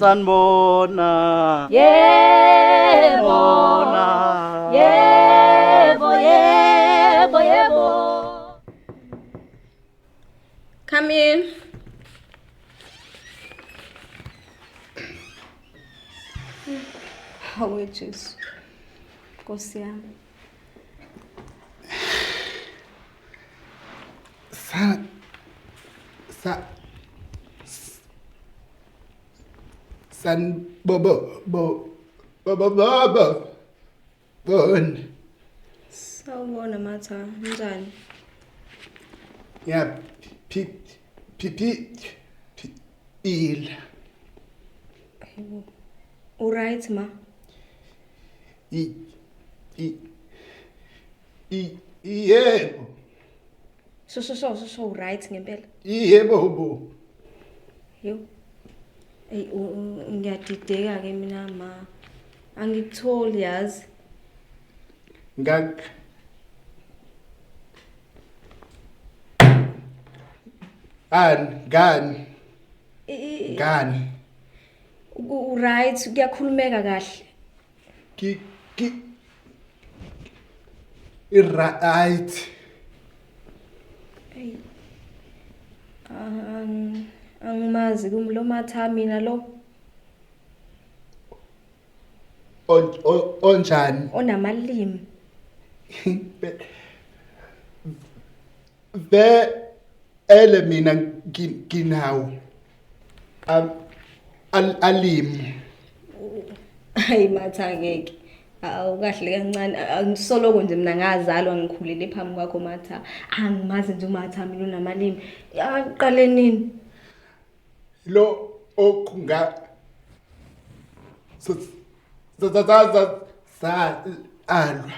Sanibona. Yebo. Bona. Yebo, yebo, yebo. Come in. Hawe Jesu. Nkosi yami. Sa sa san bo bo bo bo bo bo bo bon Sawubona Matha, njani? ya p p p p il Hayibo. U right ma? i i i yebo. So so so so so right ngempela. Yebo bo. Yo. Ey ngiyadideka ke mina ma. Angikutholi yazi. Ngak an gan gan U right kuyakhulumeka kahle. Ki ki right. Ey. Angimazi kumlo Matha mina lo. Onjani? Onamalimi. Ve ele mina nginawo alimi. Hayi Matha ngeke. Awukahle kancane, angisoloko nje mina ngazalwa ngikhulele phambi kwakho Matha. Angimazi nje uMatha mina unamalimi. Aqale nini? Lo okunga so sa sa alwa.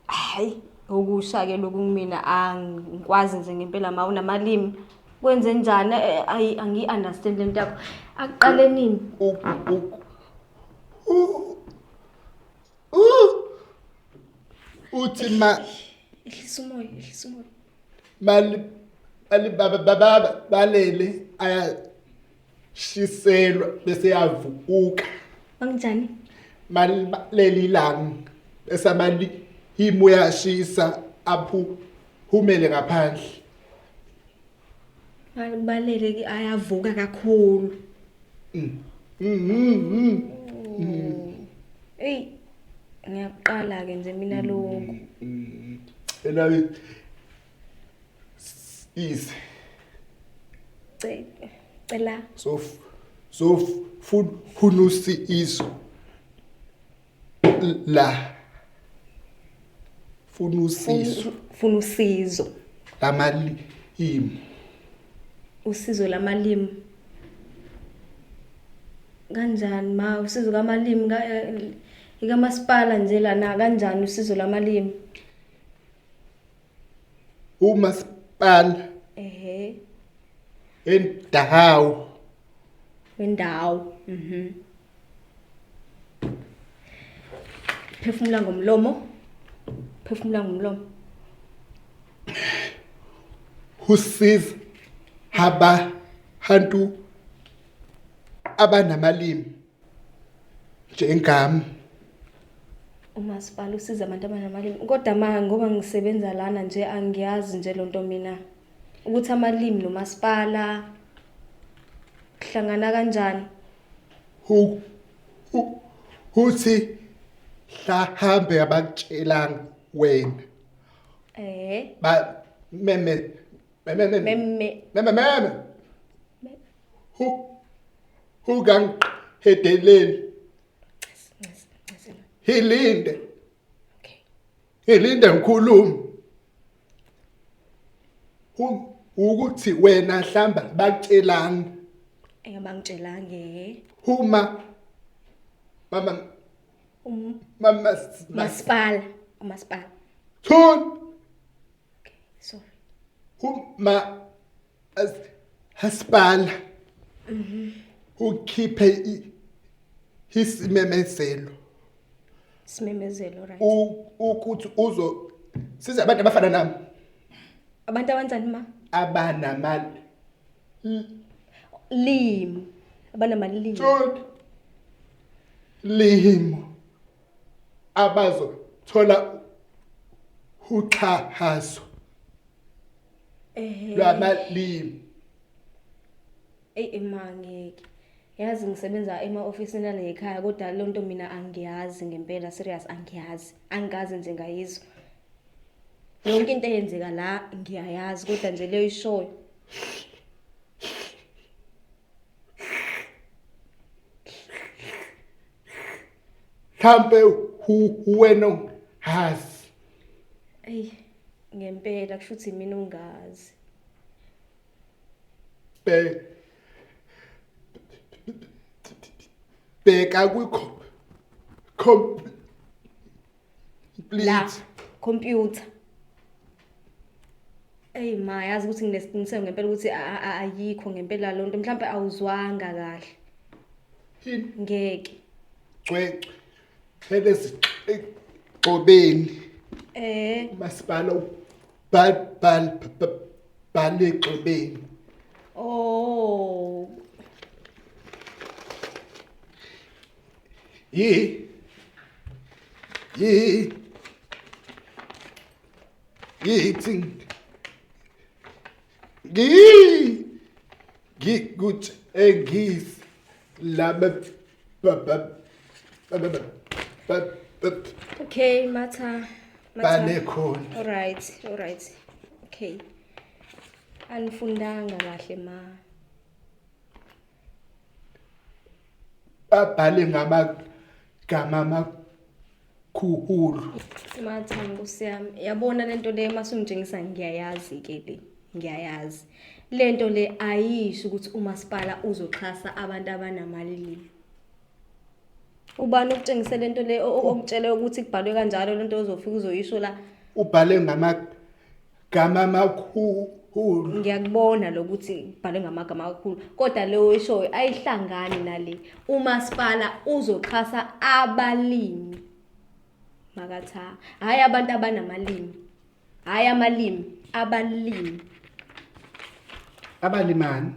Hayi okusha ke lokhu kumina angikwazi nje ngempela ma unamalimi. Kwenze njani? Ayi angi understand lento yakho. Aqale nini? Uthi ma ehlisa umoya, ehlisa umoya. Mali ali baba baba balele ayashiselwa bese yavuka. Bangjani? Mali leli ilanga bese mali imo yashisa aphu humele ngaphandle. Balele ke ayavuka kakhulu. Ey ngiyaqala ke nje mina lokho. Elabi is Cela so so funusi iso la funusizo funa usizo lamalimi, usizo lamalimi kanjani ma usizo kamalimi ikamasipala nje lana kanjani usizo lamalimi? Umasipala ehe endawo wendawo. Phefumula ngomlomo, phefumula ngomlomo. Usiza haba hantu abanamalimi njengami. Umasipala usiza abantu abanamalimi kodwa ma ngoba ngisebenza lana nje angiyazi nje lonto mina ukuthi amalimi nomasipala kuhlangana kanjani. Uthi hlahambe abakutshelanga wena. Ba meme meme meme meme meme hu hugang hedeleli. Hilinde. Okay. Hilinde ngikhuluma. Ukuthi wena hlamba bakutshelanga. Engabangitshelanga. Uma mama mama masipala, umasipala. Thun. Okay, sorry. Uma hasipala. Ukhiphe isimemezelo. Simemezelo, right. Ukuthi uzo siza abantu abafana nami. Abantu abanjani ma? Abanamali. Limi. Abanamalimi. Limo. Abazothola uxhaso. Eh. Lwamalimi. Eyi ma ngeke. Yazi ngisebenza ema-ofisini ale ekhaya kodwa le nto mina angiyazi ngempela serious angiyazi. Angikaze nje ngayizwa. Yonke into eyenzeka la ngiyayazi kodwa nje leyo ishoyo. Mhlampe wena hazi. Eyi ngempela kusho ukuthi mina ungazi. Be Bheka kwi La computer. Eyi ma yazi ukuthi nginesiqiniseko ngempela ukuthi ayikho ngempela loo nto mhlawumbe awuzwanga kahle. Ngeke. Cwecwe. Phele Eh. Masipala bal bal bhale exhobeni. Oh. Yi. Yi. Yithi. Ngi. Ngikuthi engis laba ba ba ba ba ba ba Okay, Matha. Bale khona. All right, all right. Okay. Anifundanga kahle ma. Babhale ngamagama amakhulu. Matha nkosi yami, yabona lento le masungitshengisa ngiyayazi ke le. Ngiyayazi. Lento le ayisho ukuthi umasipala uzoxhasa abantu abanamalimi. Ubani okutshengise lento le okutshele ukuthi kubhalwe kanjalo lento ozofika uzoyisho la? Ubhale ngamagama amakhulu. Ngiyakubona lokuthi kubhalwe ngamagama amakhulu kodwa leyo oyishoyo ayihlangani nale. Umasipala uzoxhasa abalimi. Makatha, hhayi abantu abanamalimi. Hhayi amalimi, abalimi. Abalimani?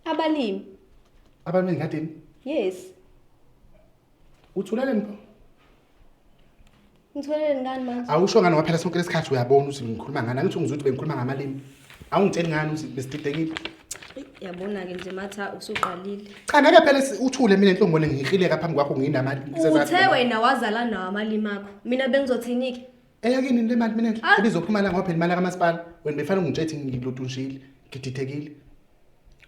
Abalimi. Abalimi engadini? Yes. Uthuleleni pho? Ngitholele ngani manje? Awusho ngani ngoba phela sonke lesikhathi uyabona ukuthi ngikhuluma ngani. Angithi ungizwa ukuthi bengikhuluma ngamalimi. Awungitsheli ngani ukuthi besididekile? Yabona-ke nje Matha usuqalile. Cha ngeke phela uthule mina enhlongwane ngihileka phambi kwakho nginamali. Uthe wena wazala nawo amalimi akho. Mina bengizothini-ke? Eyakini le mali mina enhle. Ibizophuma la ngoba phela imali kamasipala. Wena befana ungitshela ukuthi ngilodunjile, ngididekile.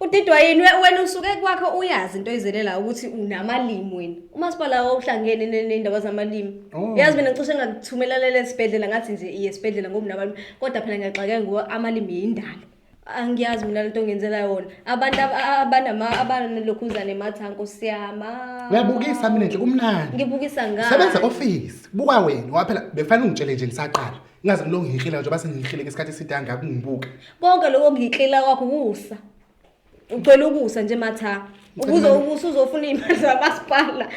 Udidwa yini wena usuke kwakho uyazi into oyizele la ukuthi unamalimi wena. Umasipala wawuhlangene nendaba zamalimi. Oh. Yazi mina ngicishe ngakuthumela lele esibhedlela ngathi nje iye esibhedlela ngoba unamalimi kodwa phela ngiyaxakeka ngoba amalimi yindalo. Angiyazi mina lento ongenzela yona. Abantu abanama abanalokhuzane matha nkosi yami. Uyabukisa mina nje kumnandi. Ngibukisa ngani? Sebenza office, buka wena ngoba phela bekufanele ungitshele nje ngisaqala. Ngingaze ngilokhu ngihila njengoba sengihile ngesikhathi eside kangaka ungibuka. Konke lokho ngihlela kwakho kusa. Ugcwele ukusa nje matha. Ukuze ukusa uzofuna imali zamasipala.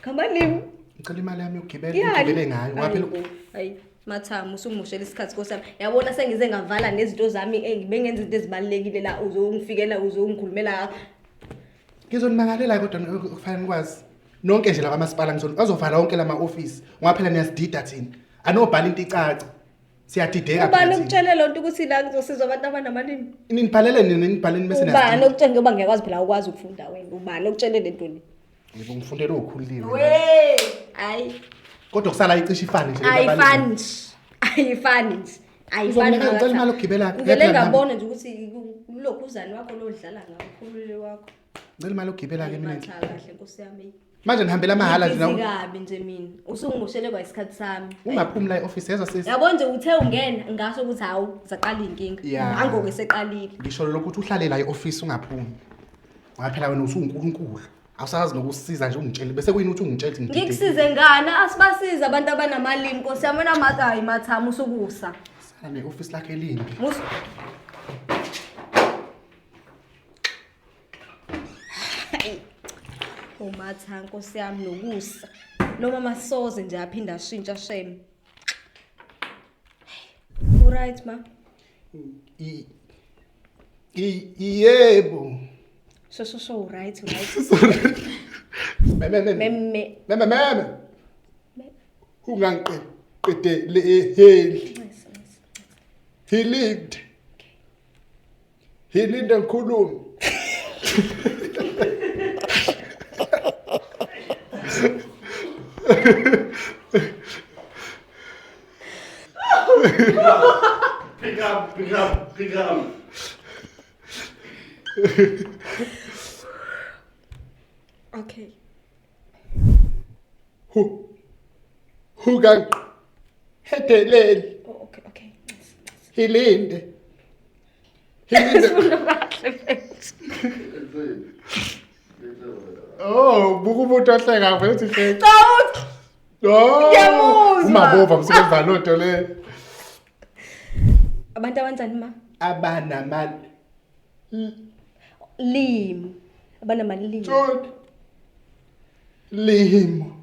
Ngamalimi. Ngicela imali yami yokugibela ngigibele ngayo ngoba phela hayi Mathamu usungimoshela isikhathi nkosi yami. Yabona sengize ngavala nezinto zami bengenza izinto ezibalulekile la uzongifikela uzongikhulumela. Ngizonimangalela kodwa kufanele nikwazi. Nonke nje la kwamasipala ngizoni bazovala wonke lama office ngoba phela niyasidida thina. Anobhala into icace. Siyadideka Ubani phela thina. okutshele lonto ukuthi la kuzosizwa abantu abanamalimi? Ninibhalele nina nibhaleni bese Ubani niyazidida. okutshele ngoba ngiyakwazi phela awukwazi ukufunda wena. Ubani okutshele lento le? Yebo ngifundele okhulile. We, hayi. Kodwa kusala icishe ifane nje. Ayifani nje. Ayifani nje. Ayifani. Uzomnika ngicela imali yokugibela. Ngivele ngabona nje ukuthi kulokhu uzani wakho lo dlala ngawo ukhulule wakho. Ngicela imali yokugibela ke mina. Matha kahle nkosi yami. Manje ngihambela amahhala nje Ngibhizi kabi nje mina. Usungimoshele kwa isikhathi sami. Ungaphumi la e-office yezwa sisi. Yabo nje uthe ungena ngasho ukuthi hawu zaqala inkinga. Yeah. Angoke seqalile. Ngisho lokhu ukuthi uhlale la e-office ungaphumi. Ngoba phela wena usuwuNkulunkulu. Awusazi nokusiza nje ungitshele bese kuyini ukuthi ungitshele ukuthi ngididekile. Ngikusize ngani? Asibasize abantu abanamalimi nkosi yami wena matha hayi mathamu usukusa. Sala ne-office lakhe elimbi. Musu Umatha nkosi yami nokusa. Lo mama soze nje aphinda ashintsha shame. Uright ma? Yebo. So so so right, right. Sorry. Meme meme. Meme. Meme meme. Ungangiqedeli. Hilinde. Hilinde ngikhulume. Pick up, pick up, pick up. Okay. Hu. Hungangiqedeleli. Oh, okay, okay. Hilinde. Hilinde. Oh, buka umuntu ohleka vele uthi hleka. Cha, Oh. Ngiyamuzwa. Umabova msebenza lonto le. Abantu abanjani ma? Abanamali. Limi. Abanamalimi. Tshoni. Limo.